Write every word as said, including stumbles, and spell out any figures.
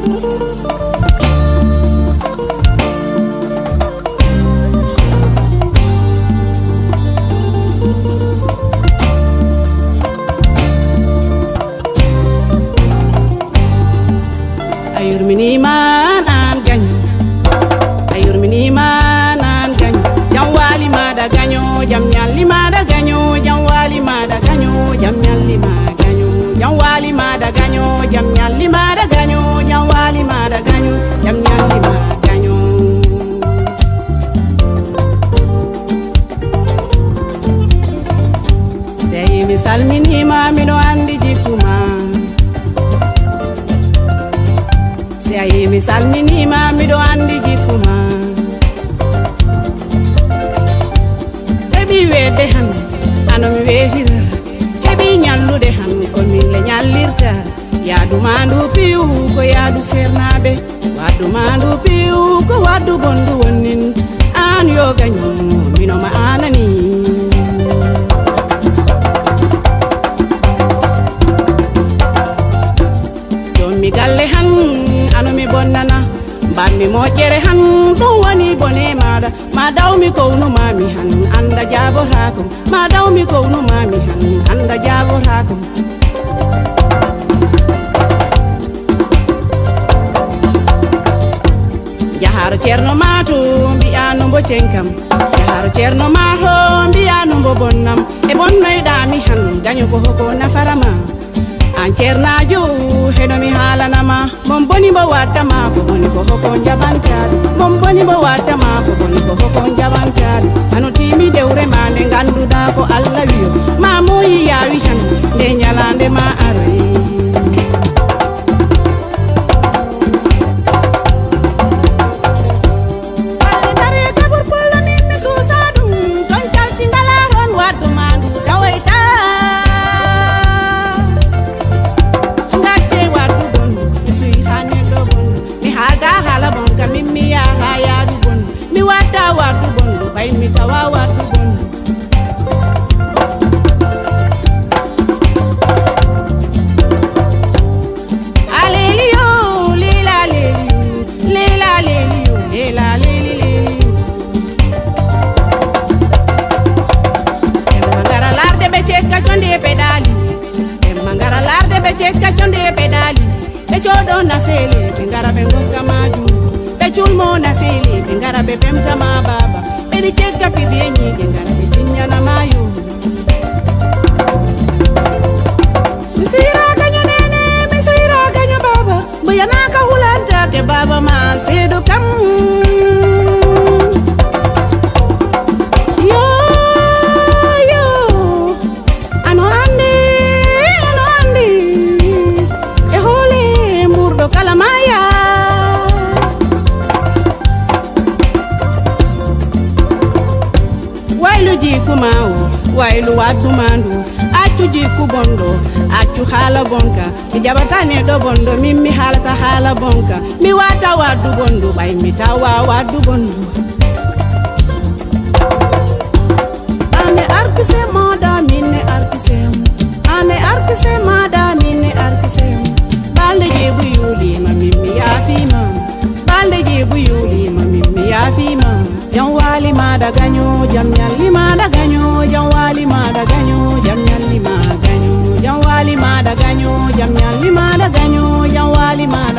A yurminiima an, an gaño. A yurminiima an, an gaño. Jam waali maaɗa gaño, jam ñalli maaɗa gaño, jam waali maaɗa gaño, jam ñalli ma gaño. Jam waali maaɗa gaño, jam ñalli maaɗa gaño, jam waali maaɗa gaño, jam ñalli ma gaño. Sey mi salminiima, miɗo anndi jikku ma. Si a yii mi salminiima, miɗo anndi jikku ma. Heɓi weeɗde han, ano mi weehira. Heɓi ñallude han, ko min le ñallirta. Yaadu ma ndu piiw, ko yaadu seernaaɓe. Waɗdu ma ndu piiw, ko waɗdu bonndu wonnin. Aan yo gaño, mino ma aanani. Jommi galle han, ano mi bonnana. Mbaɗmi moƴƴere han, ɗum woni bone maaɗa. Ma daw mi kownu ma mi han, annda jaabotaako. Ma daw mi kownu ma mi han, annda jaabotaako. Jaharo Ceerno ma to, mbi'a no mbo cenkam. Jaharo Ceerno ma to, mbi'a no mbo bonnam. E bonnoyɗa mi han, gaño ko hoko nafara ma. An ceernaajo, heno mi haalana ma. Mon boni mbo watta ma, ko boni ko hoko njabanta ɗum. Mon boni mbo watta ma, ko boni ko hoko njabanta ɗum. Ano timi dewre ma nde ngannduɗa ko Allah wiyo. Ma moyi yaawi han, nde ñalaande ma aroyi. Walle ndare kabur pullo min mi suusa ɗum. Ton calti ngala ron waɗdu ma ndu tawoyta. Ngacce waɗdu bondu, mi suyi ha neɗɗo bondu. Mi haalda haala bonka, min mi yaha yaadu bondu. Mi watta waɗdu bondu, ɓay mi tawa waɗdu bondu. Aleliyo, lila leliyo, lila leliyo, lila leli leliyo. Ɓe ngara larde ɓe cekka conde e peɗaali. Ɓe ngara larde ɓe cekka conde e peɗaali. Ɓe coodo na seele, ɓe ngara ɓe ngokka ma juugo. Ɓe culmo na seele, ɓe ngara ɓe pemta ma baaba. Ɓe ɗi cekka pibi e ñiiƴe, ngara ɓe ciññana ma yo. Mi suyra gaño nene, mi suyra gaño baaba. Mbo yanaka hulantake baaba ma seedo kam. Yo, yo. Ano anndi, ano anndi, e hoole mburɗo kala maaya. Waylu jikku ma o, waylu waɗdu ma ndu, accu jikku bonɗo, accu haala bonka. Mi jaɓata neɗɗo bonɗo, min mi haalata haala bonka. Mi wata waɗdu bonɗo, ɓay mi tawa waɗdu bonɗo. Ane arkise maɗa, minne arkise mo. Ane arkise maɗa, minne arkise mo. Balɗe jeebu yulima, min mi yaafima. Balɗe jeebu yulima, min mi yaafima. Jam waali maɗa gaño, jam ñalli maɗa gaño, jam waali maɗa gaño, jam ñalli ma gaño, jam waali maɗa gaño, jam ñalli maɗa gaño, jam waali maɗa